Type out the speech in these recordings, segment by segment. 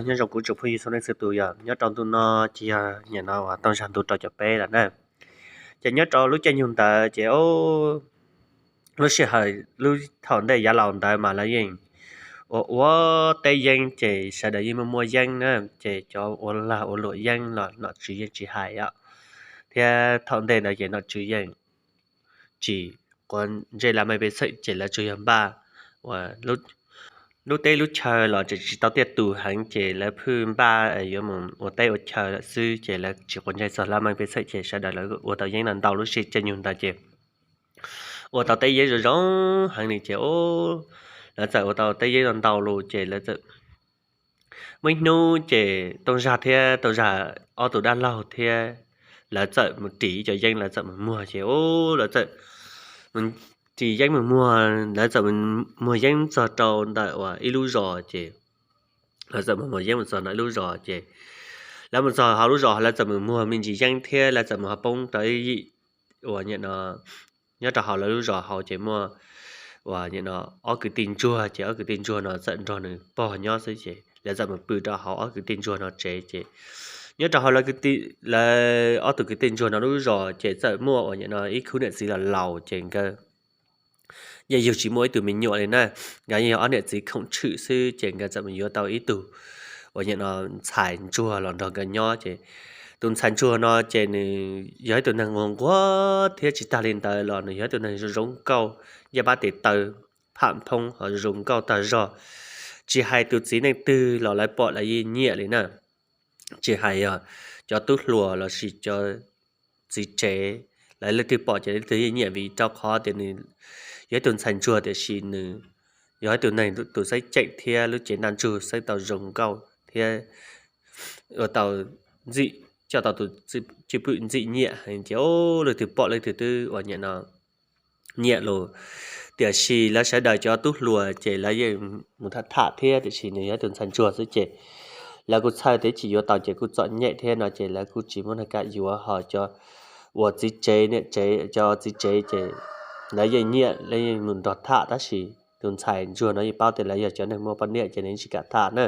Nyob zoo kuv tsoom phooj ywg txhua leej txhua tus, yog nyob rau ntu no ces yog nim no uas Tooj Zag ntu rau caum peb lawm na. Ces nyob rau lub caij nyoog ntawd ces lub sij hawm lub thaum ntej yav laus ntawd mas lawv yeej ua ua teb yeeb ces sawv daws yeej muaj muaj yeeb na, ces cov ua lag ua luam yeeb los nom tswv yeej tsis hais os, thiab thaum ntej ntawd ces nom tswv yeej tsis quav ntsej laj mej pej xeem ces lawv tsuas yog npaj uas lub teb lub chaw los tseem tsis tau tiaj tus heev ces lawv phwj npaj yuav mus ua teb ua chaw lawm xwb ces lawv tsis quav ntsej txog laj mej pej xeem ces sawv daws lawv ua tau yeeb no ntau lub sij caij nyoog ntawd ces ua tau teb yeeb zoo zoo heev li ces lawv txawm ua tau teb yeeb no ntau lus ces lawv txawm muaj ib hnub ces Tooj Zag thiab Tooj Zag ob tug dab laug thiab lawv txawm mus ris cov yeeb, lawv txawm mus muag ces lawv txawm ris yeeb mus muag, lawv txawm muag yeeb txog rau ntawm uas ib lub zos ces lawv txawm mus muag yeeb mus txog ntawm ib lub zos ces lawv mus txog hauv lub zos lawv txawm mus muag me ntsis yeeb thiab lawv txawm mus ho poob rau ib yim uas nim no nyob rau hauv lawv lub zos hauv ces muaj uas nim no ob kwv tij ntsuag ces ob kwv tij ntsuag no txawm nrog nws pog nyob xwb ces lawv txawm mus pw rau hauv ob kwv tij ntsuag no tsev ces nyob rau hauv lawv ob tug kwv tij ntsuag no lub zos ces txawm muaj uas nim no ib khub niam txiv los laus ces nkawd yeej yug tsis muaj ib tug me nyuam li na. Nkawd yeej yog ob niam txiv khoom tshwm xwb ces nkawd txawm mus yuav tau ib tug uas nim no ntxhais ntsuag los nrog nkawd nyob ces tus ntxhais ntsuag no ces nws yog ib tug neeg nquag nquag thiab tsis tag li ntawd los nws yog ib tug neeg zoo zoo nkauj, ncaj pab tes taw, pham phoob ho zoo zoo nkauj tag zog. Tsis hais tus txiv neej twg los lawv pom lawv yeej nyiam li na. Tsis hais yog cov tub hluas lossis cov txiv tsev, lawv leej twg pom ces leej twg yeej nyiam vim rau qhov tias nws yog ib tug ntxhais ntsuag tiam sis nws yog ib tug neeg tus xeeb ceem thiab lub cev ntaj ntsug xeeb tau zoo nkauj thiab ua tau ntxim, coj tau tus cwj pwm ntxim nyiam heev ces leej twg pom leej twg twb uas nim no nyiam lus. Tiam sis lawv sawv daws cov tub hluas ces lawv yeej mus tham tham thiab tiam sis nws yog ib tug ntxhais ntsuag xwb ces lawv kuj txhawj tias tsis yuav tau ces kuj txom nyem thiab no ces lawv kuj tsis muaj neeg kam yuav ho cov uas txiv tsev niam tsev, cov txiv tsev ces lawv yeej nyiam lawv yeej mus nrog tham tab sis tus ntxhais ntsuag no yeej paub tias lawv yog cov neeg muaj poj niam ces nws yeej tsis kam tham na.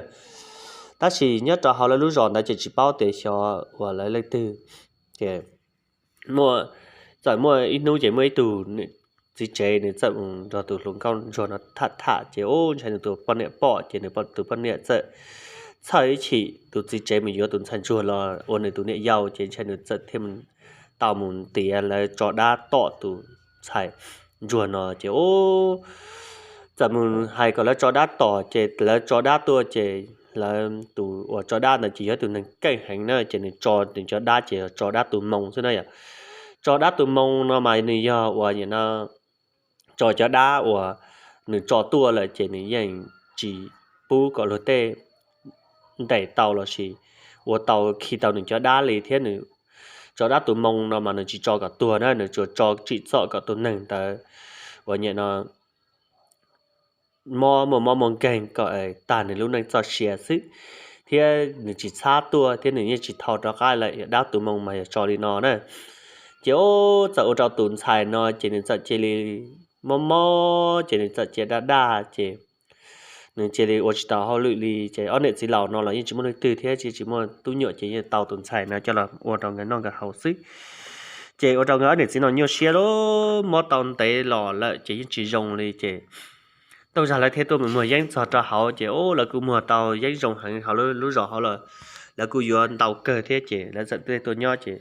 Tab sis nyob rau hauv lawv lub zos ntawd ces tsis paub tias xyov uas lawv leej twg ces muaj, txawm muaj ib hnub ces muaj ib tug txiv tsev nws txawm mus nrog tus hluas nkauj ntsuag no tham tham ces ub ntshai nws tus poj niam pom ces nws tus poj niam txawm txhawj ib chim tus txiv tsev mus yuav tus ntxhais ntsuag los ua nws tus niam yau ces ntshai nws txawm thiaj tau mus ntiav lawv tso dab tom tus ntxhais ntsuag no ces ub txawm mus hais kom lawv tso dab tom ces lawv tso dab tuaj ces lawv tus uas tso dab ntawd ces yog ib tug neeg keej heev na ces nws tso nws cov dab ces tso dab tus moo xwb na yom. Tso dab tus moo no mas nws yog uas nim no tso cov dab uas nws tso tuaj lawm ces nws yeej tsis pub kom luag tej ntes tau lossis ua tau khi tau nws cov dab li thiab nws tso dab tus moo no mas nws tsis tso kom tuag na, nws tsuas tso tsim txom kom tus neeg ntawd uas nim no mob muaj mob muaj nkeeg kom tag nws lub neej txoj sia xwb thiab nws tsis txhab tuaj thiab nws yeej tsis thau rov qab lawm. Dab tus moo mas yog tso li no na. Ces ub txawm ua rau tus ntxhais no ces nws txawm cia li mob mob ces nws txawm cia daj daj ces nws cia li ua tsis tau hauj lwm li ces ob niam txiv laus no los yeej tsis muaj leej twg thiab tsis tsis muaj tub nyuam ces yeej tau tus ntxhais no coj los ua rau nkawd noj nkawd haus xwb. Ces ua rau nkawd ob niam txiv no nyuaj siab lub mob tau ntev los lawm ces yeej tsis zoo li ces Tooj Zag lawv thiaj tuaj mus muag yeeb txog rau hauv ces ub lawv kuj muag tau yeeb zoo heev hauv lub zos hauv los lawv kuj yuav ntau kawg thiab ces lawv txawm tuaj nyob ces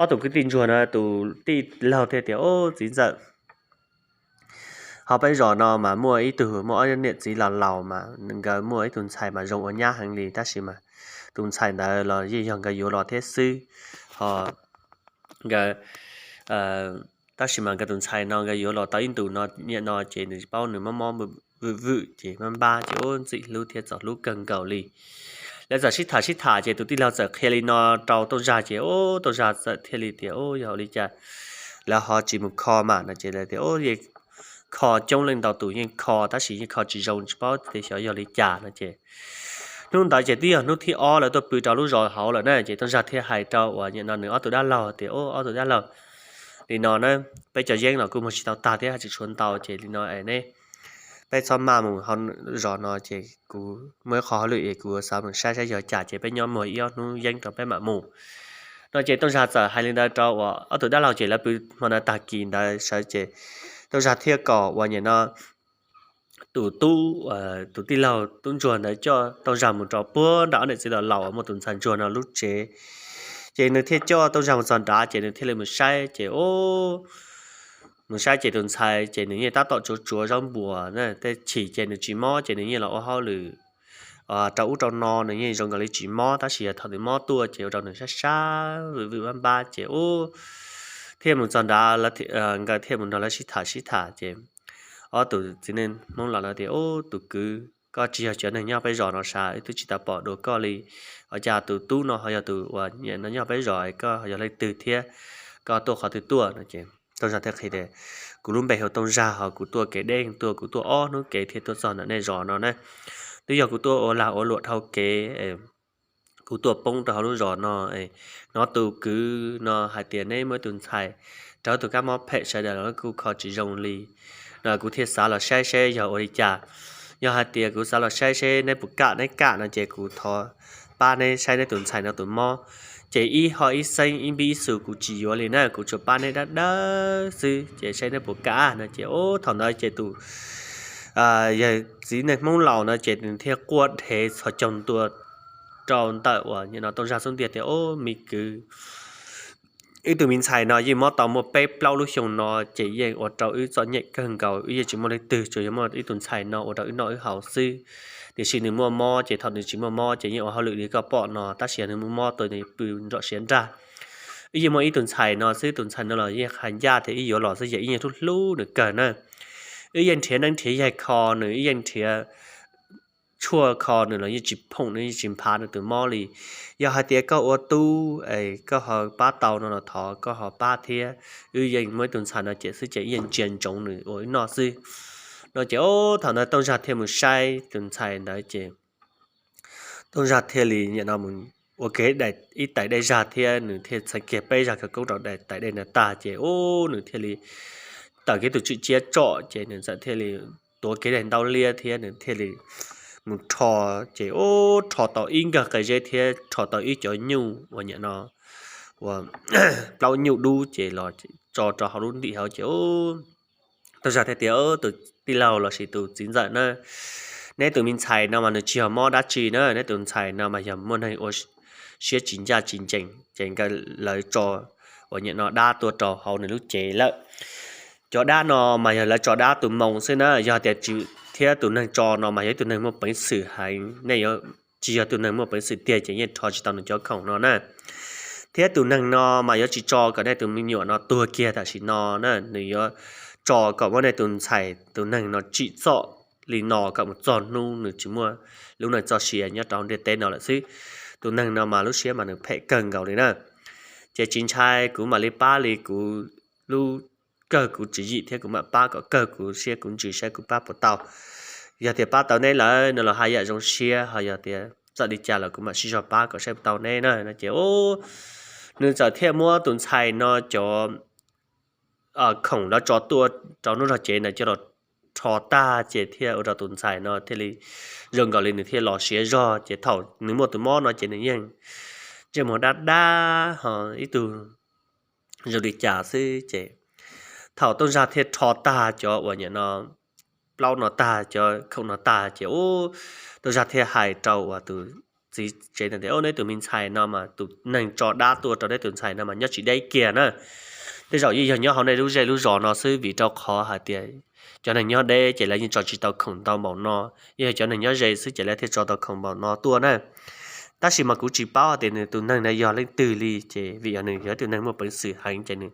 ob tug kwv tij ntsuag no tus tij laug thiaj tias, Ub, txiv ntxawm, hauv peb zos no mas muaj ib tug muaj ob niam txiv los laus mas nkawd muaj ib tug ntxhais mas zoo ua nyab heev li tab sis mas tus ntxhais ntawd los yeej yog nkawd yuav los thiab xwb ho nkawd tab sis mas nkawd tus ntxhais no nkawd yuav los tau ib ntus no niaj no ces nws paub nws mob mob vwm vwm ces mob npab ces ub ntxim hlub thiab txom hlub kawg nkaus li. Lawv txawm sib tham sib tham ces tus tij laug txawm qhia li no rau Tooj Zag ces ub Tooj Zag txawm thiaj li tias, Ub, yog ua li cas lawv ho tsis mus kho mas no ces lawv tias, Ub, kho coob leej ntau tus yeej kho tab sis yeej kho tsis zoo tsis paub tias xyov yog li cas no ces hnub ntawd ces twb yog hnub thib ob lawv tuaj pw rau lub zos hauv lawm na ces Tooj Zag thiaj hais rau uas nim no nws ob tug dab laug tias, Ub, ob tug dab laug, li no na, peb cov yeeb los kuj muag tsis tau tag thiab haj tseem tshuav ntau ces li no es neb peb txhob maj mus zos no ces kuv muaj ib qho hauj lwm es kuv xav mus saib saib yog cas ces peb nyob muag ib ob hnub yeeb rau peb mam mus. No ces Tooj Zag txawm hais li ntawd rau uas ob tug dab laug ces lawv pw hmo ntawd tag kis ntawd sawv ces Tooj Zag thiaj kom uas nyam no tus tub, tus tij laug tub ntsuag ntawd coj Tooj Zag mus rau puag nram ob niam txiv laus uas muaj tus ntxhais ntsuag no lub tsev. Ces nws thiaj coj Tooj Zag mus txog nrad ces nws thiaj li mus saib ces mus saib ces tus ntxhais ces nws yeej tab tom tsuav tsuav zaub npuas na, tej chim ces nws tsis mob ces nws yeej los ua hauj lwm rau ub rau no nws yeej zoo nkaus li tsis mob, tab sis yog thaum nws mob tuaj ces ua rau nws sab sab vwm vwm npab npab ces ub thiaj mus txog nrad, nkawd thiaj mus nrog lawv sib tham sib tham ces ob tus txiv neej Hmoob laus lawv tias, Ub, tus kwv, koj tsis yog cov neeg nyob peb zos no sav, wb twb tsis tau pom dua koj li. Ua cas tus tub no ho yog tus uas nyob peb zos, koj yog leej twg thiab koj tuaj qhov twg tuaj no ces Tooj Zag thiaj qhia tias, Kuv lub npe hu Tooj Zag, ho kuv tuaj kev deb tuaj, kuv tuaj ob hnub kev thiaj tuaj txog ntawm nej zos no na. Twb yog kuv tuaj ua lag ua luam dhau kev, kuv tuaj poob rau hauv lub zos no, hnov tus kwv no hais tias neb muaj ib tus ntxhais raug tus kab mob phem sawv daws los kuj kho tsis zoo li no, kuv thiaj xav los saib seb yog ua li cas. Yog hais tias kuv xav los saib seb neb puas kam, neb kam no ces kuv thov pab neb saib neb tus ntxhais no tus mob. Ces ib hom ib xeeb ib npib ib xus kuv tsis yuav li na, kuv tsuas pab neb dawb dawb xwb ces saib neb puas kam no ces ub thaum ntawd ces tus yawg txiv neej Hmoob laus no ces nws thiaj quaj dhev txhos caug ntua rau ntawm uas nyam no Tooj Zag xub ntiag tias, Ub, me kwv, wb tus me ntxhais no yeej mob tau muaj peb plaub lub xyoo no ces yeej ua rau wb txom nyem kawg nkaus, wb yeej tsis muaj leej twg, tsuas yog muaj ib tus ntxhais no ua rau wb noj wb haus xwb. Tiam sis nws muaj mob ces thaum nws tsis muaj mob ces yeej ua hauj lwm li koj pom no, tab sis yog nws muaj mob tuaj nws pw nrom siav nrag. Wb yeej muaj ib tus ntxhais no xwb, tus ntxhais no los yeej hais ncaj tias wb yuav los xwb, yog wb yeej hlub hlub nws kawg na. Wb yeej nrhiav neeb nrhiav yaig kho nws, wb yeej nrhiav tshuaj kho nws los yeej tsis phoom nws, yeej tsis nphav nws tus mob li. Yog hais tias koj ua tub es koj ho pab tau no los thov koj ho pab thiab, wb yeej muaj ib tug ntxhais no ces xwb ces wb yeej ntsia ntsoov nws ua wb noj xwb no ces ub thaum ntawd Tooj Zag thiaj mus saib tus ntxhais ntawd ces Tooj Zag thiaj li nim no mus ua kiag ib tais dej zag thiab nws thiaj txheev kiag peb zag khawv koob rau tais dej ntawd tag ces ub nws thiaj li tawm kiag tus tswm ciab tsom ces nws txawm thiaj li tuav kiag daim ntaub liab thiab nws thiaj li mus rho ces ub rho tau ib nkawg qe zeb thiab rho tau ib cov nyuj uas nim no uas plaub nyuj dub ces los tso rau hauv lub ntim hauv ces ub Tooj Zag thiaj tias, Tus tij laug lossis tus txiv ntxawm na, neb tus me ntxhais no mas nws tsis yog mob dab tsi na, neb tus ntxhais no mas yog muaj neeg ua siab tsis ncaj tsis ncees ces nkawd lawv tso uas nim no dab tuaj rau hauv nws lub cev lawm. Cov dab no mas yog lawv tso dab tus moo xwb na, yog tias thiab tus neeg tso no mas yog ib tug neeg muaj peev xwm heev, nej yuav tsis yog tus neeg muaj peev xwm tiag ces yeej rho tsis tau nws cov khoom no na. Thiab tus neeg no mas yuav tsis tso kom nej tus me nyuam no tuag kiag tam sim no na, nws yuav tso kom muab nej tus ntxhais tus neeg no tsim txom li no kom mus txog hnub nws tsis muaj lub neej txoj sia nyob rau hauv ntiaj teb no lawm xwb. Tus neeg no mas lub siab mas nws phem kawg nkaus li na. Ces tsis ntshai, kuv mam li pab li kuv lub kawg kuv tswv yim thiab kuv mam pab kom kawg kuv siab kuv ntsws saib kuv pab puas tau. Yog tias pab tau neb lawm no los haj yam zoo siab, ho yog tias txawm li cas los kuv mam sib zog pab kom saib puas tau neb na no ces nws txawm thiaj muab tus ntxhais no cov khoom lawv tso tuaj rau hnub zog cev ntawd coj los rho tag ces thiaj ua rau tus ntxhais no thiaj li zoo nkaus li nws thiaj los siav zog ces thaum nws muaj tus mob no ces nws yeej ntsej muag dab dab ho ib tug zoo li cas xwb ces thaum Tooj Zag thiaj rho tag cov uas nim no plaub no tag cov khoom no tag ces ub Tooj Zag thiaj hais rau uas tus txiv tsev ntawd tias, Ub, neb tus me ntxhais no mas tus neeg tso dab tuaj rau neb tus ntxhais no mas nyob tsis deb kiag na. Tej zaum yeej yog nyob hauv nej lub zej lub zos no xwb vim rau qhov hais tias cov neeg nyob deb ces lawv yeej tso tsis tau khoom ntau npaum no, yeej yog cov neeg nyob ze xwb ces lawv thiaj tso tau khoom npaum no tuaj na. Tab sis mas kuv tsis paub hais tias nws tus neeg no yog leej twg li ces vim yog nws yog ib tus neeg muaj peev xwm heev ces nws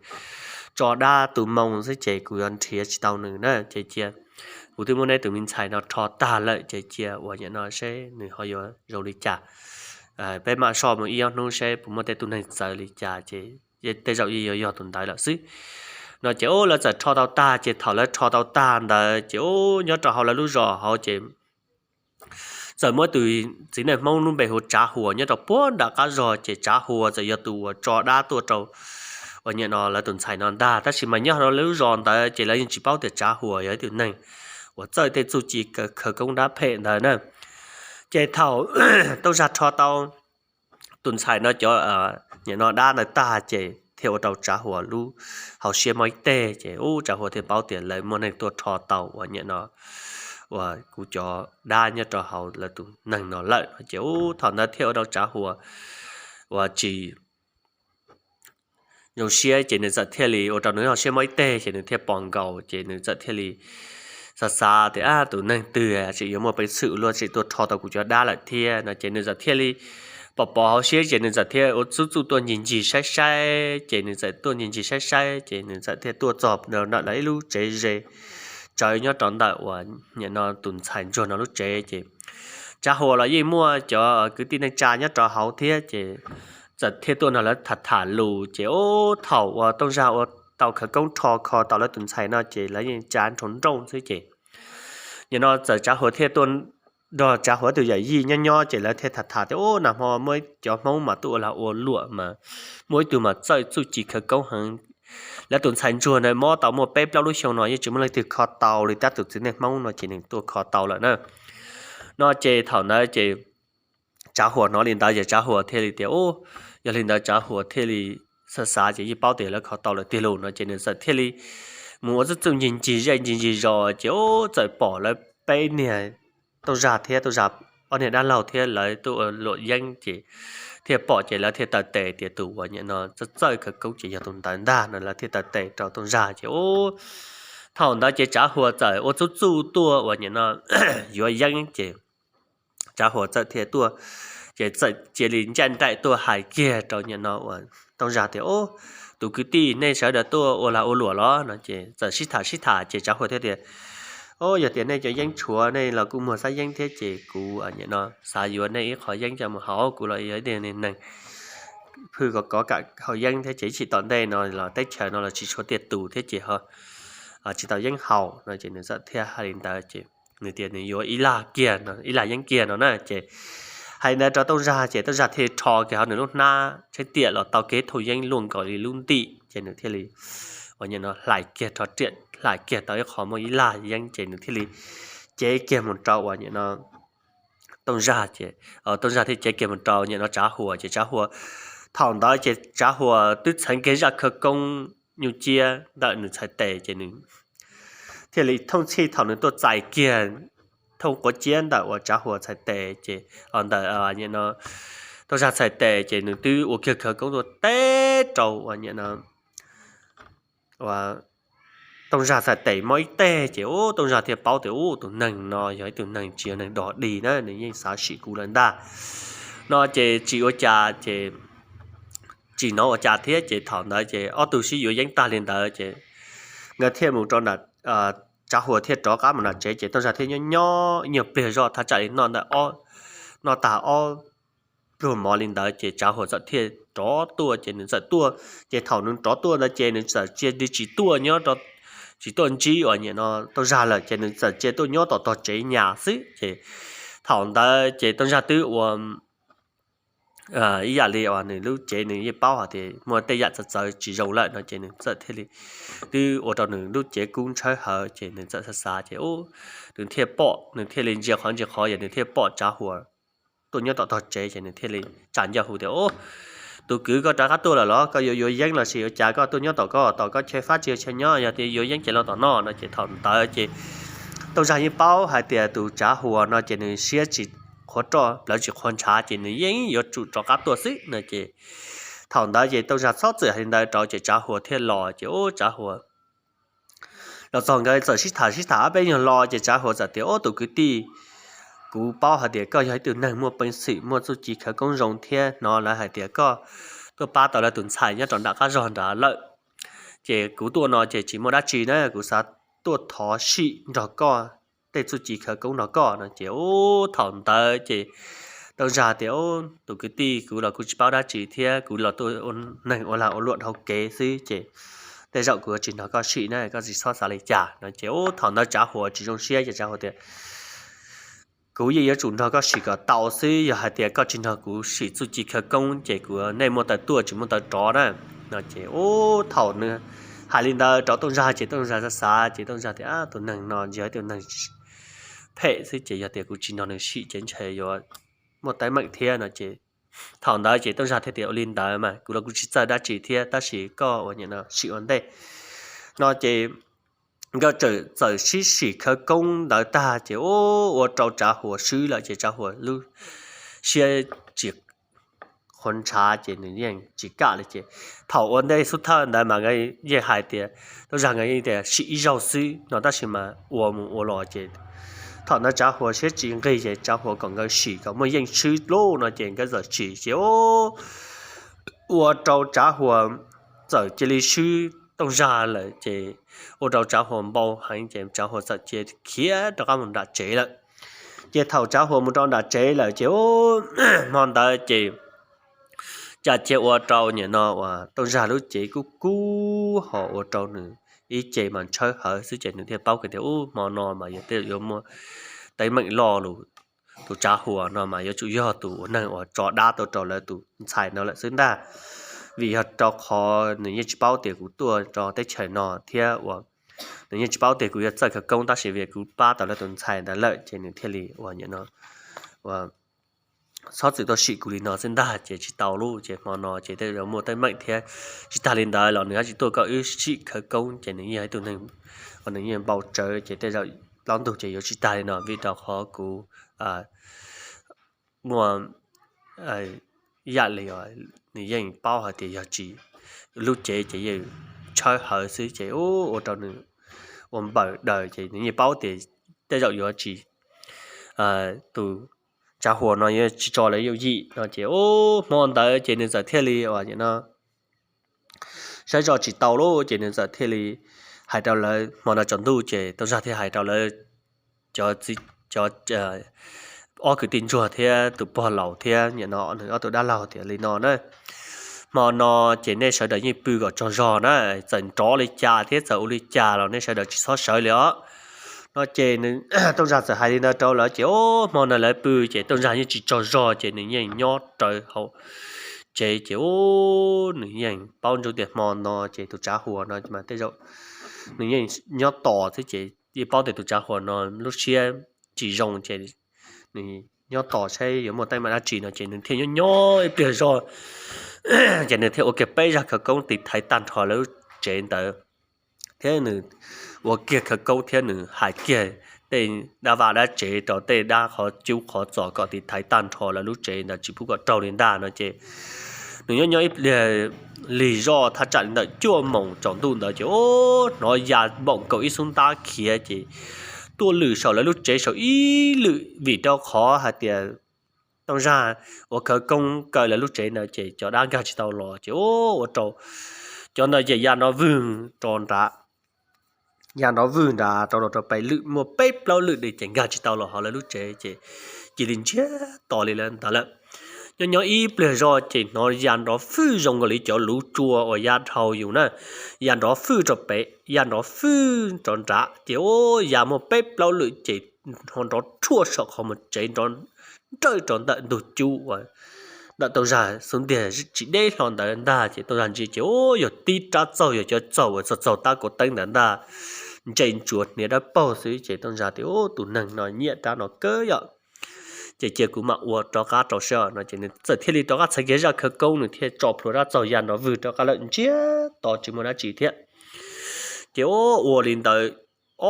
tso dab tus moo xwb ces kuv yuav nrhiav tsis tau nws na ces cia kuv twb muab neb tus me ntxhais no rho tag lawm ces cia uas nim no seb nws ho yuav zoo li cas. Peb mam soj mus ib ob hnub seb puas muaj tej tug neeg txawv li cas ces tej zaum yeej yuav yog tus ntawd lawm xwb no ces ub lawv txawm rho tau tag ces thaum lawv rho tau tag ntawd ces ub nyob rau hauv lawv lub zos hauv ces txawm muaj tus txiv neej Hmoob lub npe hu Tsav Huas nyob rau puag nram qab zos ces Tsav Huas txawm yog tus uas tso dab tuaj rau uas nim no lawv tus ntxhais no ntag. Tab sis mas nyob hauv lawv lub zos ntawd ces lawv yeej tsis paub tias Tsav Huas yog ib tus neeg uas txawj tej txuj ci khawv koob dab phem ntawd na. Ces thaum Tooj Zag rho tau tus ntxhais no cov, nim no dab ntawd tag ces thiaj ua rau Tsav Huas lub hauv siab mob ib teg ces ub Tsav Huas thiaj paub tias lawv muaj neeg tuaj rho tau uas nim no uas kuv cov dab nyob rau hauv lawv tus neeg no lawm no ces ub thaum ntawd thiaj ua rau Tsav Huas uas tsis zoo siab ces nws txawm thiaj li ua rau nws hauv siab mob ib teg ces nws thiaj pom nkaus ces nws txawm thiaj li xav xav tias ab tus neeg twg tseem yuav muaj peev xwm luaj tseem tuaj rho tau kuv cov dab lawm thiab no ces nws txawm thiaj li pom pom hauv siab ces nws txawm thiaj ua txub txuj tuaj ncig ncig saib saib ces nws txawm tuaj ncig ncig saib saib ces nws txawm thiaj tuaj txog ntawm lawv ib lub tsev ze tsawv nyob rau ntawm uas nim no tus ntxhais ntsuag no lub tsev ces Tsav Huas los yeej muaj cov kwv tij neej tsa nyob rau hauv thiab ces txawm thiaj tuaj nrog lawv tham tham lus ces ub thaum uas Tooj Zag ua tau khawv koob rho kho tau lawv tus ntxhais no ces lawv yeej tsa nroo nrooj xwb ces nim no txawm Tsav Huas thiaj tuaj nrog Tsav Huas tus yawm yij nyob nyob ces lawv thiaj tham tham tias ub nag hmo muaj cov Hmoob mas tuaj ua lag ua luam mas muaj ib tug mas txawj txuj ci khawv koob heev. Lawv tus ntxhais ntsuag ntawd mob tau muaj peb plaub lub xyoo no yeej tsis muaj leej twg kho tau li tab tus txiv neej Hmoob no ces nws tuaj kho tau lawm na. No ces thaum ntawd ces Tsav Huas hnov li ntawd ces Tsav Huas thiaj li tias ub, yog li ntawd Tsav Huas thiaj li xav xav ces yeej paub tias lawv kho tau lawm tiag lauj no ces nws txawm thiaj li mus ua txuj txuj ncig ncig zej ncig ncig zos ces ub txawm pom lawv peb niag Tooj Zag thiab Tooj Zag ob niag dab laug thiab lawv tuaj ua luam yeeb ces thiaj pom ces lawv thiaj taw tes tias tus uas nim no txawj txawj khawv koob ces yog tus ntawd ntag no lawv thiaj taw tes rau Tooj Zag ces ub thaum ntawd ces Tsav Huas txawm ua txuj txuj tuaj uas nim no yuav yeeb ces Tsav Huas txawm thiaj tuaj ces txawm cia li ncaj nraim tuaj hais kiag rau nim no uas Tooj Zag tias ub, tus kwv tij nej sawv daws tuaj ua lag ua luam los no ces txawm sib tham sib tham ces Tsav Huas thiaj tias ub, yog tias nej cov yeeb tshuav nej los kuj muag xab yeeb thiab ces kuv nim no xav yuav nej ib qho yeeb coj mus haus, kuv los yog ib tug neeg phwj kov kov kam haus yeeb thiab ces ib chim tom ntej no los teb chaws no los tsis tshua tiaj tus thiab ces tsis tau yeeb haus no ces nws txawm thiaj hais li ntawd ces nws tias nws yuav ib lag kiag, ib lag yeeb kiag no na ces hais li ntawd rau Tooj Zag ces Tooj Zag thiaj rho kiag hauv nws lub hnab tsheb tiam los tau kev thooj yeeb luaj nkaus li lub ntim ces nws thiaj li uas nim no hlais kiag rho riam hlais kiag tau ib qho muaj ib lag yeeb ces nws thiaj li cev kiag mus rau uas nim no Tooj Zag ces Tooj Zag thiaj cev kiag mus rau nim no Tsav Huas ces Tsav Huas thaum ntawd ces Tsav Huas twb txheev kiag zaj khawv koob nyuj ciab ntawm nws txhais tes ces nws thiaj li thooj txhij thaum nws tuaj txais kiag thooj quav ciab ntawm uas Tsav Huas txhais tes ces ntawm nim no Tooj Zag txhais tes ces nws twb ua kiag khawv koob tuaj teb rau uas nim no Tooj Zag txhais tes mob ib teg ces ub Tooj Zag thiaj paub tias ub tus neeg no yog ib tug neeg tsis yog neeg dog dig na, nws yeej xav sim kuv lawm ntag no ces tsis ua cas ces tsis hnov ua cas thiab ces thaum ntawd ces ob tug sib yuav yeeb tag li ntawd ces nkawd thiaj mus rau nram, Tsav Huas thiaj rov qab mus nram tsev ces Tooj Zag thiaj nyob nyob ib nyuag pliag zoj thaj tsam li noj ntawm, noj tag ob pluag mov li ntawd ces Tsav Huas txawm thiaj rov tuaj ces nws txawm tuaj ces thaum nws rov tuaj ntawd ces nws txawm cia li tsis tuaj nyob, tsis tuaj ntsib uas nim no Tooj Zag lawm ces nws txawm cia tuaj nyob tom tog tsev nyas xwb ces thaum ntawd ces Tooj Zag twb ua ib yam li uas nws lub cev nws yeej paub hais tias muaj tej yam txawv txawv tsis zoo lawm no ces nws txawm thiaj li twb ua rau nws lub cev kub ntshawb hawv ces nws txawm xav xav ces ub, nws thiaj pom, nws thiaj li ntsia qhov ntsia qhov yog nws thiaj pom Tsav Huas tuaj nyob tom tog tsev ces nws thiaj li tsa ncauj hu tias ub, tus kwv koj rov qab tuaj lawm los koj yuav yuav yeeb los sis yuav cas koj tuaj nyob tom koj, tom koj chaw fab tsis yog chaw nyob, yog tias yuav yeeb ces los tom no no ces thaum ntawd ces Tooj Zag yeej paub hais tias tus Tsav Huas no ces nws siab tsis qhuav roj plawv tsis qhuav ntshav ces nws yeej yuav tsum rov qab tuaj xwb no ces thaum ntawd ces Tooj Zag txhob txwm hais li ntawd rau ces Tsav Huas thiaj los ces ub Tsav Huas los txog nkawd txawm sib tham sib tham ob peb nyuag lo ces Tsav Huas txawm tias ub tus kwv tij, kuv paub hais tias koj yog ib tug neeg muaj peev xwm muaj txuj ci khawv koob zoo thiab hnov lawv hais tias koj tuaj pab tau lawv tus ntxhais nyob rau nram qab zog nrad lawm ces kuv tuaj no ces tsis muaj dab tsi na, kuv xav tuaj thov sim nrog koj tej txuj ci khawv koob nrog koj no ces ub thaum ntawd ces Tooj Zag tias ub tus kwv tij, kuv los kuj tsis paub dab tsi thiab kuv los tuaj ua neeg ua lag ua luam dhau kev xwb ces tej zaum kuv yuav tsis nrog koj sim na, koj tsis txhob xav li cas no ces ub thaum ntawd Tsav Huas tsis zoo siab ces Tsav Huas tias kuv yeej yuav tsum nrog koj sim kom tau xwb, yog hais tias koj tsis nrog kuv sim txuj ci khawv koob ces kuv nej muaj taw tuaj tsis muaj taw rov na no ces ub thaum nws Hais li ntawd rau Tooj Zag ces Tooj Zag xav xav ces Tooj Zag tias, Ab, tus neeg no ntsia tus neeg phem xwb ces yog tias kuv tsis nrog nws sim ces ntshe yuav muaj teeb meem thiab no ces thaum ntawd ces Tooj Zag thiaj tias, Ua li ntawd mas kuv los kuv tsis txawj dab tsi thiab, tab sis koj ua sim ua ntej no ces nkawd txawm sib sim khawv koob ntawd tag ces ua rau Tsav Huas swb lawm ces Tsav Huas lub siab tsis qhuav ntshav ces nws yeej tsis kam li ces thaum ua ntej xub thawj ntawd mas yeej hais tias, Tooj Zag nkawd yeej tias sim ib zaug xwb no tab sis mas ua mus ua los ces thaum ntawd Tsav Huas siab tsis nqig ces Tsav Huas kom nkawd sim kom muaj yeej swb lub no ces nkawd txawm sim ces ua rau Tsav Huas txawm cia li swb Tooj Zag lawm ces ua rau Tsav Huas npau heev ces Tsav Huas txawm cia khiav rov qab mus nram tsev lawm. Ces thaum Tsav Huas mus rau nram tsev lawm ces hmo ntawd ces cas cia ua rau nim no uas Tooj Zag lub cev kub kub ho ua rau nws ib ce mas tshawb hawv xwb ces nws thiaj paub kiag tias, Ub, hmo no mas yog tej yuav muaj teeb meem loj lus. Tus Tsav Huas no mas yuav tsum yog tus ua neeg uas tso dab tuaj rau lawv tus ntxhais no lawm xwb ntag. Vim yog rau qhov nws yeej tsis paub tias kuv tuaj rau teb chaws no thiab uas nws yeej tsis paub tias kuv yuav txawj khawv koob tab sis vim kuv pab tau lawv tus ntxhais ntawd lawm ces nws thiaj li ua nim no txhob txwm tuaj sim kuv li no xwb ntag ces tsis tau lub ces hmo no ces tej zaum muaj teeb meem thiab. Tsis tag li ntawd los nws hab tsis tuaj kom wb sim khawv koob ces nws yeej ib tug neeg uas nws yeej npau tsawv ces tej zaum plaub ntug ces yuav tsis tag li no vim rau qhov kuv muaj yam li nws yeej paub hais tias yog tsis lub cev ces yeej tshawb hawv xwb ces ua rau nws ua npawm daws ces nws yeej paub tias tej zaum yuav tsis, tus Tsav Huas no yuav tsis tso lawv yooj yim no ces hmo ntawd ces nws txawm thiaj li uas no saib zoj tsis tau lawm ces nws txawm thiaj li hais rau lawv hmo no tsaus ntuj ces Tooj Zag thiaj hais rau lawv cov ob kwv tij ntsuag thiab tus pog laus thiab nim no nws ob tug dab laug tias li no na, hmo no ces nej sawv daws yeej pw kom tsaug zog na, txawm nrov li cas thiab txawm ua li cas los nej sawv daws tsis txhob sawv li os no ces Tooj Zag txawm hais li ntawd rau lawv ces hmo no lawv pw ces Tooj Zag yeej tsis tsaug zog ces nws yeej nyob rawv hauv tsev ces nws yeej paub ntsoov tias hmo no ces tus Tsav Huas no mas tej zaum nws yeej nyob tos xwb ces yeej paub tias tus Tsav Huas no lub siab tsis zoo ces nws nyob tos saib yuav muaj teeb meem dab tsi no ces nws thiaj nyob nyob ib pliag zog ces nws thiaj ua kiag peb zaj khawv koob tiv thaiv tag nrho lawv lub tsev ntawd thiab nws ua kiag khawv koob thiab nws hais kiag tej dab vaj dab tsev rau tej dab qhov cub qhov txos kom tiv thaiv tag nrho lawv lub tsev ntawd tsis pub kom raug li ntag no ces nws nyob nyob ib pliag lig zoj thaj tsam li ntawm cuaj moos tsaus ntuj ntawd ces hnov ya npaum nkaus ib xub ntab khiav ces tuaj lwm saum lawv lub tsev saum ib lwm vim rau qhov hais tias Tooj Zag ua khawv koob kaw lawv lub tsev ntawd ces cov dab nkag tsis tau los ces ua rau cov ntawd ces ya nrov vwg rau nrad ya nrov vwg nrad rau los rau peb lwm muaj peb plaub lwm ces nkag tsis tau los hauv lawv lub tsev ces cia li ntsiag to li lawm ntawd lawm. Nyob nyob ib pliag zog ces hnov ya nrov vwg zoo nkaus li cov luv tsua uas ya dhau yus na, ya nrov vwg rau pem ya nrov vwg rau nrad ces ua ya muaj peb plaub lwm ces hnov nrov rhuaj saum qhov muag tsev nrov nrawj rau ntawm ntug cub uas ntawm Tooj Zag xub ntiag tsis deb hlo ntawd ntag ces Tooj Zag ntsia ces ua yog tib rab txaug yog cov txaug uas txaug txaug tab kaum teeb ntawd ntag, ntse ntsuav hniav dawb paug xwb ces Tooj Zag tias ua tus neeg no nyiam rab no kawg yom ces cia kuv mam ua rov qab rau seb no ces nws txawm thiaj li rov qab txhais kiag zaj khawv koob nws thiaj tso plhuav rab txaug ya nrov vwg rov qab lawm ntsiag to tsis muaj dab tsi thiab. Ces ua ua li ntawd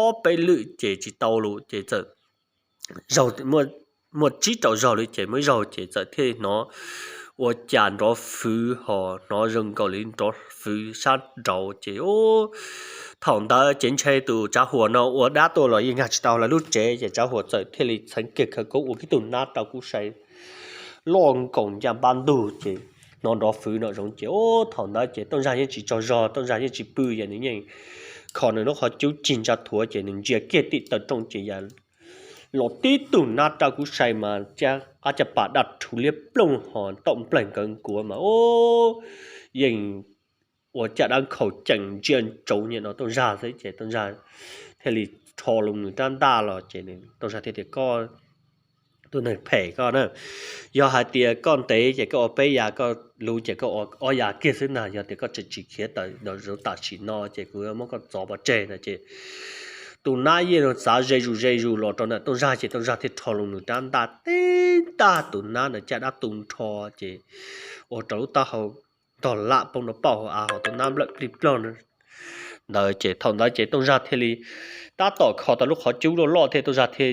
ob peb lwm ces tsis tau lus ces txawm muaj tsib rau zaug li ces muaj ib zaug ces txawm thiaj hnov ua cas nrov fwv ho hnov zoo nkaus li nrov fwv sab nraud ces thaum ntawd ces ntshe tus Tsav Huas no ua dab tuaj los yeej nkag tsis tau lawv lub tsev ces Tsav Huas txawm thiaj li txheev kiag khawv koob ua kiag tug nab rau kub sai loj nkaus ncaj npab ntug ces hnov nrov fwv no zoov ces thaum ntawd ces Tooj Zag yeej tsis tsaug zog Tooj Zag yeej tsis pw ces nws yeej kho nws lub qhov cub cig ntsa thuav ces nws ntsia kiag tim taw rooj ces ya los tib tug nab rau kub sai mas qab caj pas daj rhuv liab ploog ho taum nplaig nkawd nkuav mas yeej ua caj dab nkhaus ceem ntsia ntsoov nim no Tooj Zag xwb ces Tooj Zag thiaj li rho loo nws rab ntaj los ces Tooj Zag thiaj tias koj tus neeg phem koj na, yog hais tias koj ntev ces koj ua peb ya koj lub ces koj ua ob yav kiag xwb ntag, yog tias koj tseem tsis khiav tawm nram zoov tam sim no ces kuv yuav muab koj txov pov tseg no ces tus nab yeej txav ze zus ze zus los rau ntawm Tooj Zaj ces Tooj Zaj thiaj rho loo nws rab ntaj teb ntaj tus nab ntawd caj dab tu nrho ces ua rau lub taub hau ntog lam poob rau pauj hauv av hos tus nab nplawm plig plog ntawd ces thaum ntawd ces Tooj Zaj thiaj li tab tom kho tau lub qhov cub loj loj thiab Tooj Zaj thiaj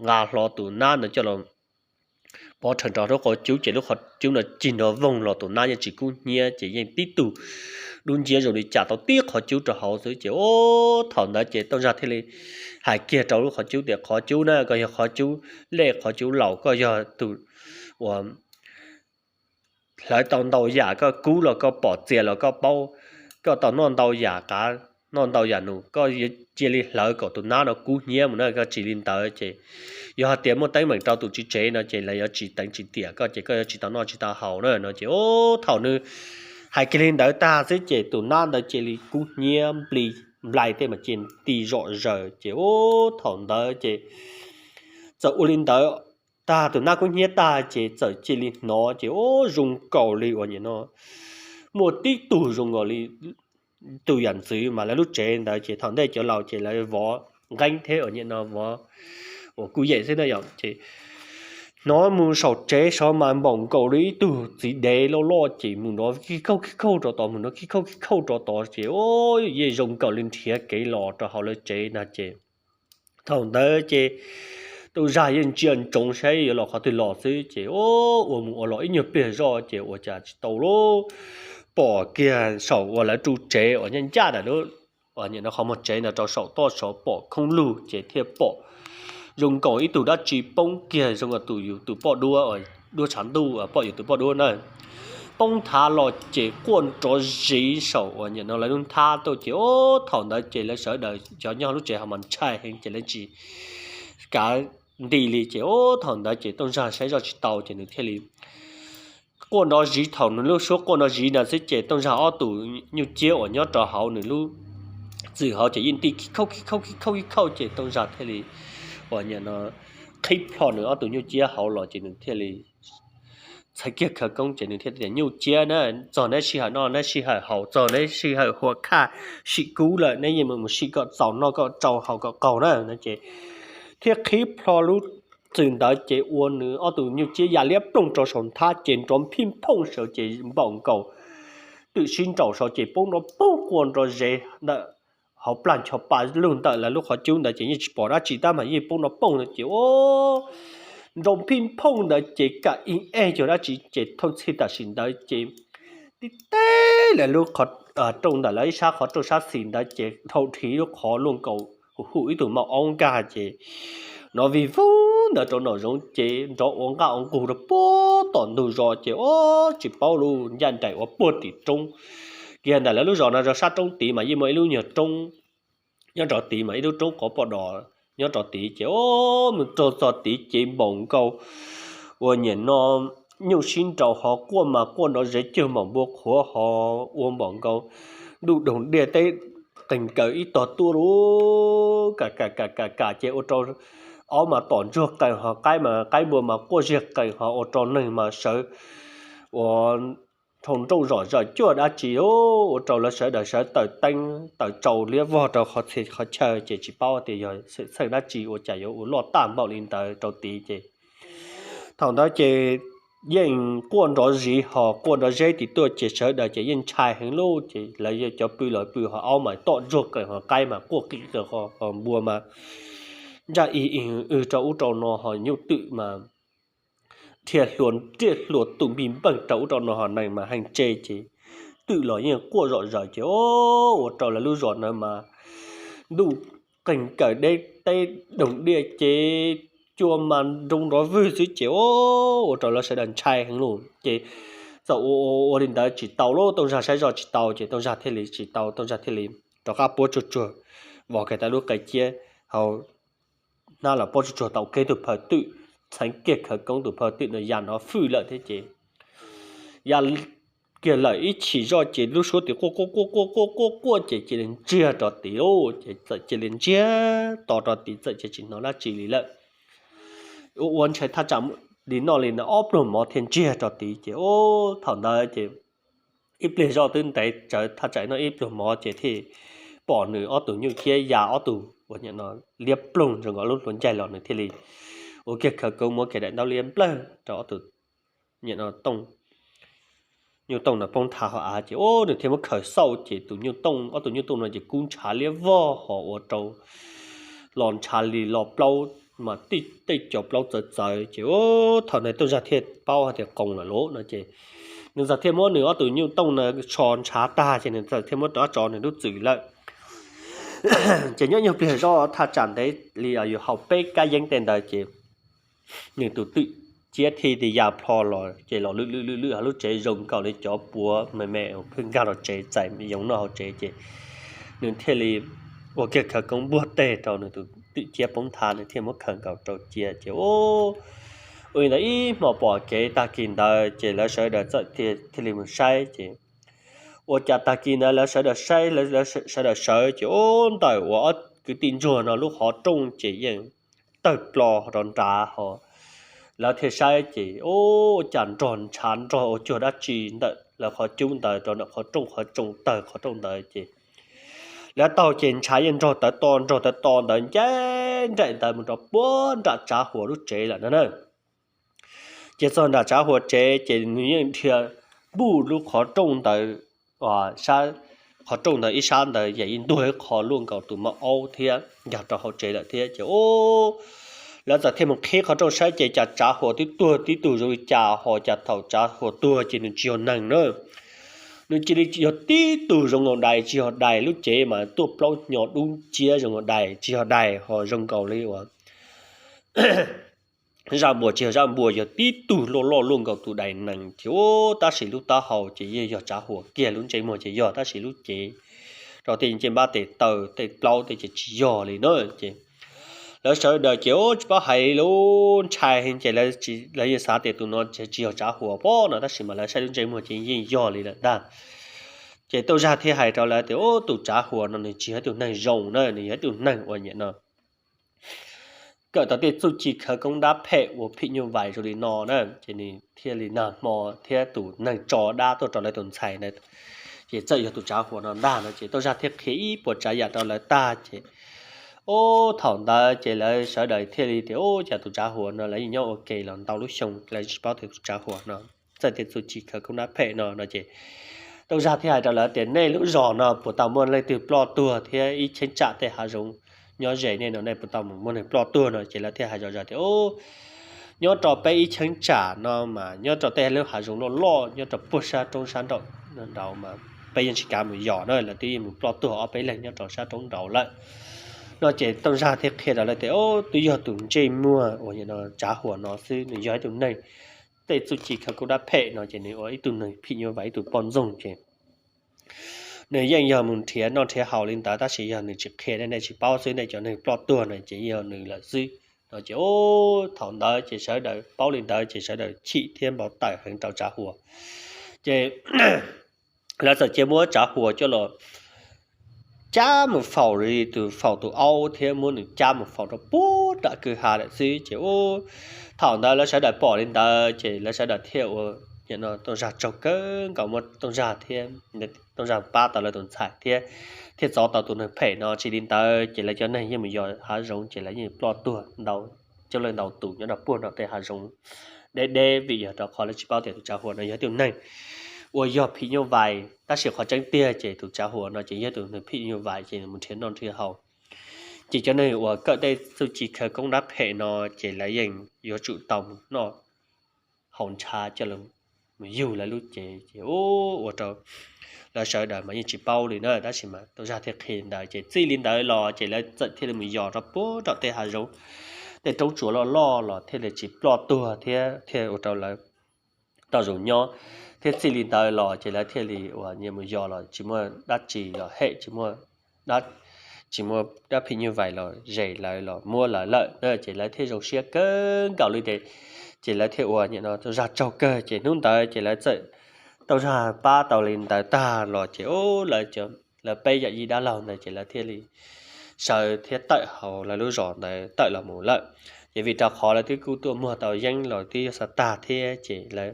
nqa hlo tus nab ntawd coj los pov rhawv nrog lub qhov cub ces lub qhov cub no cig nrov voog los tus nab yeej tsis kub hnyiab ces yeej tib tug dub nciab zoo li cas tau tib qhov cub rau hauv xwb ces o thaum ntawd ces Tooj Zaj thiaj li hais kiag rau lub qhov cub tias qhov cub na koj yog qhov cub lej qhov cub laus koj yog tus uas hlawv tau ntau yam, koj kub los koj pom, txias los koj paub, koj tau noj ntau yam qav noj ntau yam num, koj yuav cia li hlawv kom tus nab no kub hnyiab mus na, koj tsis li ntawd ces yog hais tias muaj teeb meem rau tus tswv tsev no ces lawv yuav tsis teev tsis tiam koj ces koj yuav tsis tau noj tsis tau haus na no ces o thaum nws hais kiag li ntawd tag xwb ces tus nab ntawd cia li kub hnyiab npli nplai tej mas cia li nti zom zaws ces o thaum ntawd ces txawm ua li ntawd tag, tus nab kub hnyiab tag ces txawm cia li hnov ces o zoo nkaus li uas nim no muaj tib tug zoo nkaus li tus yam ntxwv mas lawv lub tsev ntawd ces thaum ntej cov laus ces lawv vov nqeeb thiab uas nim no vov uas kuj yem xwb na yom ces hnov mus saum tsev saud mas npaum nkaus li ib tug txiv dev loj loj ces mus nrov khib khauj khib khauj rau tod, mus nrov khib khauj khib khauj rau tod ces o yeej zoo nkaus li nrhiav kev los rau hauv lawv tsev ntag ces thaum ntawd ces Tooj Zaj yeej ntsia ntsoov saib yuav los qhov twg los xwb ces o ua mus ua los ib nyuag pliag zoj ces ua cas tsis tau lub, pom kiag saum uas lawv ru tsev uas ncaj ncaj ntawm lub uas nim no qhov muag tsev ntawd rau saum toj saud pom khoob lug ces thiaj pom zoo nkaus ib tug dab tsi poob kiag zoo nkaus tus yus tus poj duab, duab tshav ntuj, poj yus tus poj duab na poob nthav los ces quaj nrov ziv saum uas nim no lawv lub nthab tuaj ces o thaum ntawd ces lawv sawv daws cov nyob lub tsev ho mas ntshai heev ces lawv tsis kav nti li ces o thaum ntawd ces Tooj Zaj saib zoj tsis tau ces nws thiaj li quaj nrov ziv. Thaum nws lub suab quaj nrov ziv ntawd xwb ces Tooj Zaj ob tug nyuj ciab uas nyob rau hauv nws lub txwm hauv ces yeej nti khib khauj khib khauj khib khauj khib khauj ces Tooj Zaj thiaj li uas nim no qhib plho nws ob tug nyuj ciab hauv los ces nws thiaj li txhais kiag khawv koob ces nws thiaj tias nyuj ciab na, txog neb sij hawm noj neb sij hawm haus, txog neb sij hawm hua khaj sim kub lawm neb yeej mus sim kom txaus noj kom tsau haus kom qaug na no ces thiaj qhib plho lub txwm ntawd ces ua nws ob tug nyuj ciab ya liab ploog rau saum nthab ces nrov phij phooj saud ces npaum nkaus twm sib nraus saud ces poob nrov poob quaj nrov zev ntawm hauv plag ncho pa lug ntawm lawv lub qhov cub ntawd ces yeej tsis pom dab tsi tab mas yeej poob nrov poob ntawd ces o nrov phij phooj ntawd ces kam ib eg cuag dab tsi ces thooj txhij tam sim ntawd ces tib teb lawv lub rooj ntawm lawv ib sab qhov rooj sab xis ntawd ces dhau dhi lub qhov luaj nkaus hu ib tug maum aub nkag ces nrov vij vub ntawd rau nraum zoov ces nrov ua nqaj ua nqug rau puag tom ntug zos ces o tsis paub lub ncaj nraim ua puag tim roob kiag ntawm lawv lub zos no rau sab roob tid mas yeej muaj ib lub nyuag roob nyob rau tid mas ib lub roob qhov poj dos nyob rau tid ces o mus raug txog tid ces npaum nkaus uas nim no nyuj sib nraus ho quaj mas quaj nrov zev cuag npaum npua qhuav ho ua npaum nkaus ntuj doog diaj teb qees kaws ib tog tuaj lub kam kam kam kam kam ces ua rau aub mas tom ntsuag qees ho qaib mas qaib npua mas quaj ziag qees ho ua rau neeg mas sawv ua dhau nrauj zom zaws cuaj dab tsi ua rau lawv sawv daws sawv tawm teeb tawm tsaus liab vog rau qhov txhia qhov chaw ces tsis paub tias yog xwm txheej dab tsi ua cas yuav ua loj tag npaum li ntawd rau tid ces thaum ntawd ces yeej quaj nrov ziv ho quaj nrov zeb tim tuaj ces sawv daws ces yeej ntshai heev lub ces lawv cov pw los pw ho aub mas tom ntsuag qees ho qaib mas quaj qi qees ho npua mas ntsaj ig ig rau ub rau no ho nyuj twm mas dhia hlua riaj hlua tus npig npeej rau ub rau no ho neeg mas heej tse ces twm los yeej quaj zom zaws ces o ua rau lawv lub zos no mas ntuj qees kaws deb teb doog diaj ces cua mas nroo nrov vwg xwb ces o ua rau lawv sawv daws ntshai heev lawm ces txawm ua ua li ntawd tsis tau lub Tooj Zaj saib zoj tsis tau ces Tooj Zaj thiaj li tsis tau Tooj Zaj thiaj li rov qab puab tsuag tsuag vos kiag tau lub qe ciab hauv hnab los puab tsuag tsuag tau kiag tus phaw twm txheev kiag khawv koob tus phaw twm no ya nrov fwj lawm thiab ces ya kiag lawm ib chim zoj ces lub suab tim quaj quaj quaj quaj quaj quaj quaj ces cia li ntsiag rau tid lawm ces txawm cia li ntsiag to rau tid txawm cia tsis hnov dab tsi li lawm. Ua ua ntshai thaj tsam li noj li ntawd ob pluag mov thiaj ntsiag rau tid ces ub thaum ntawd ces ib pliag zoj twb ntev tsawv thaj tsam no ib pluag mov ces thiaj pom nws ob tug nyuj thiab ya ob tug uas liab ploog zoo nkaus lub hluav ncaig los nws thiaj li ua kiag khawv koob muab kiag daim ntaub liab nplawg rau ob tug nyuj tooj no poob tha hauv av ces ub nws thiaj muab khaws xauj ces tus nyuj tooj ob tug nyuj tooj no ces kub ntshav liab vog ho ua rau los ntshav li los plaub mas tej cov plaub txawv txawv ces ub thaum ntawd Tooj Zaj thiaj paub hais tias qoos lawm lauj no ces nws txawm thiaj muab nws ob tug nyuj tooj no so ntshav tag ces nws txawm thiaj muab rov tso nws lub txwm lawm. Ces nyob nyuag pliag zoj thaj tsam ntev li yus haus peb kab yeeb tej ntawd ces nws tus twm ciab thiaj tias ya plho los ces los lwm lwm lwm lwm hauv lub tsev zoo nkaus li cov puav me me phwj nkag los tsev txais yoov noj hauv tsev ces nws thiaj li ua kiag khawv koob npuaj teg rau nws tus twm ciab poob tha nws thiaj muab khaws nkaus rau cia ces ub ua li ntawd ib hmo pom kev tag kis ntawd ces lawv sawv daws txawm thiaj li mus saib ces ua cas tag kis ntawd lawv sawv daws saib, sawv daws sawv ces ub ntawm uas ob kwv tij ntsuag no lub qhov rooj ces yeej tawg plo rau nrad ho lawv thiaj saib ces ub ua cas nrog ntshav nrog ua cuag dab tsi ntawm lawv qhov cub ntawd rau ntawm qhov rooj qhov rooj tawg qhov rooj ntawd ces lawv taug ces ntshav yeej nrog tawv to nrog tawv to ntawd nce nraim ntawd mus rau puag nram Tsav Huas lub tsev lawm no na. Ces txog nram Tsav Huas tsev ces nws yeej dhia npuj lub qhov rooj ntawd, qhov rooj ntawd ib sab ntawd yeej ntuag ib qho luaj nkaus tus maj aub thiab nkag rau hauv tsev lawm thiab ces ub lawv txawm thiaj mus qhib qhov rooj saib ces cas Tsav Huas twb tuag tib tug zoo li cas ho cas thaum Tsav Huas tuag ces nws tsis yog neeg na. Nws cia li yog tib tug zoo nkaus dais tsis yog dais lub cev mas tuaj plaub hnyo dub nciab zoo nkaus dais tsis yog dais ho zoo nkaus li uas zaj npuas tsis yog zaj npuas yog tib tug loj loj luaj nkaus tus dais nees ces ub tab sis lub taub hau ces yeej yog Tsav Huas kiag lub ntsej muag ces yog tab sis lub cev rau tej ncej npab tes taw tej plaub tej ces tsis yog li na ces lawv sawv daws ces ub tsis paub hais li lub ntshai ces lawv yeej xav tias tus no tsis yog Tsav Huas pob no tab sis mas lawv saib lub ntsej muag ces yeej yog li lawm ntag. Ces Tooj Zaj thiaj hais rau lawv tias ub tus Tsav Huas no nws tsis yog ib tug neeg zoo na nws yog ib tug neeg uas nyam no kawm tau tej txuj ci khawv koob dab phem ua phim nyuj vais zoo li no na ces nws thiaj li nag hmo thiab tus neeg tso dab tuaj rau lawv tus ntxhais ntawd ces txawm yog tus Tsav Huas no ntag no ces Tooj Zaj thiaj qhia ib puas tsav yam rau lawv tag ces ub thaum ntawd ces lawv sawv daws thiaj li tias ub cas tus Tsav Huas no lawv yeej nyob ua ke los ntau lub xyoo lawv tsis paub tias tus Tsav Huas no txawj tej txuj ci khawv koob dab phem no no ces Tooj Zaj thiaj hais rau lawv tias nej lub zos no puas tau muaj leej twg ploj tuag thiab ib cheeb tsam tej hav zoov nyob ze nej no nej puas tau mus muaj neeg ploj tuag no ces lawv thiaj hais zom zaws tias nyob rau peb ib cheeb tsam no mas nyob rau tej lub hav zoov loj loj nyob rau puag sab roob sab nraum nraud mas peb yeej tsis kav mus yos na lawv twb yeej mus ploj tuag ob peb leeg nyob rau sab roob nraud lawm no ces Tooj Zaj thiaj qhia rau lawv tias twb yog tus ntsej muag uas Tsav Huas no xwb nws yog ib tug neeg tej txuj ci khawv koob dab phem no ces nws ua ib tug neeg phim nyuj vais ib tug poj ntxoog ces nws yeej yog mus nrhiav noj nrhiav haus li ntawd tab sis yog nws tsis qhia nej nej tsis paub xwb nej cov neeg ploj tuag no ces yeej yog nws lawm xwb no ces thaum ntawd ces sawv daws paub li ntawd ces sawv daws chim thiab npau taws heev rau Tsav Huas ces lawv txawm cia muab Tsav Huas coj los cab mus faus li tus faus tus aub thiab muab nws cab mus faus rau puag nram kwj ha lawm xwb ces thaum ntawd lawv sawv daws pom li ntawd ces lawv sawv daws thiaj ua Tooj Zaj tsaug kawg nkaus muab Tooj Zaj thiab Tooj Zaj pab tau lawv tus ntxhais thiab thiaj txov tau tus neeg phem no tsis li ntawd ces lawv cov neeg yeej mus yos hav zoov ces lawv yeej ploj tuag ntau coob leej ntau tus nyob rau puag nram tej hav zoov deb deb vim yog rau qhov lawv tsis paub tias tus Tsav Huas no yog ib tug neeg uas yog phim nyuj vais tab sis qhov tseeb tiag ces tus Tsav Huas no ces yog tus neeg phim nyuj vais ces nws mus nrhiav noj nrhiav haus ces cov neeg uas kawm tej txuj ci khawv koob dab phem no ces lawv yeej yuav tsum tau mus noj haus ntshav coj mus yug lawv lub cev ces ua rau lawv sawv daws mas yeej tsis paub li na tab sis mas Tooj Zaj thiaj qhia li ntawd ces txij li ntawd los ces lawv txawm thiaj li mus yos rau puag nram tej hav zoov tej roob tsuas loj loj los thiaj li tsis ploj tuag thiab thiaj ua rau lawv tau zoo nyob thiab txij li ntawd los ces lawv thiaj li uas nyias mus yos los tsis muaj dab tsi los hem tsis muaj tsis muaj dab phim nyuj vais los zes lawv los muab lawv lawm na ces lawv thiaj zoo siab kawg nkaus li ces lawv thiaj ua Tooj Zaj tsaug kawg ces hnub ntawd ces lawv txawm Tooj Zaj pab tau li ntawd tag los ces lawv peb yawm yij dab laug ntawd ces lawv thiaj li sawv thiab tawm hauv lawv lub zos ntawd tawm los mus lawm Ces vim rau qhov lawv twb kuj tuaj muag tau yeeb los twb yuav xav tag thiab ces lawv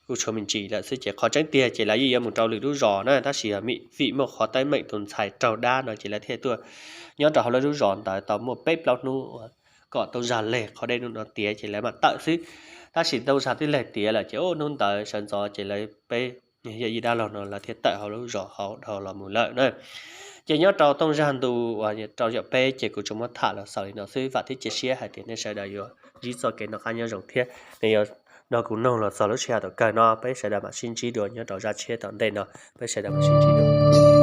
kuj tshuav me ntsis lawm xwb. Ces qhov tseeb tiag ces lawv yeej yuav mus rau lwm lub zos na, tab sis yog vim muaj qhov teeb meem tus ntxhais raug dab no ces lawv thiaj tuaj nyob rau hauv lawv lub zos ntawd tau muaj peb plaub hnub kom Tooj Zag leg qhov dej no tiav ces lawv mam tawm xwb. Tab sis Tooj Zag twb leg tiav lawm ces hnub ntawd sawv ntxov ces lawv peb yawm yij dab laug no lawv thiaj tawm hauv lub zos hauv dhau los mus lawm na. Ces nyob rau Tooj Zag ntu uas rau caum peb ces kuv tsuas muab tham los xaus li no xwb, vam thiab cia siab hais tias nej sawv daws yuav ntsib txoj kev noj qab nyob zoo thiab nej yuav nrog kuv mloog los txog lub sij hawm thaum kawg no. Peb sawv daws mam sib ntsib dua nyob rau zaj tshiab tom ntej no, peb sawv daws mam sib ntsib dua.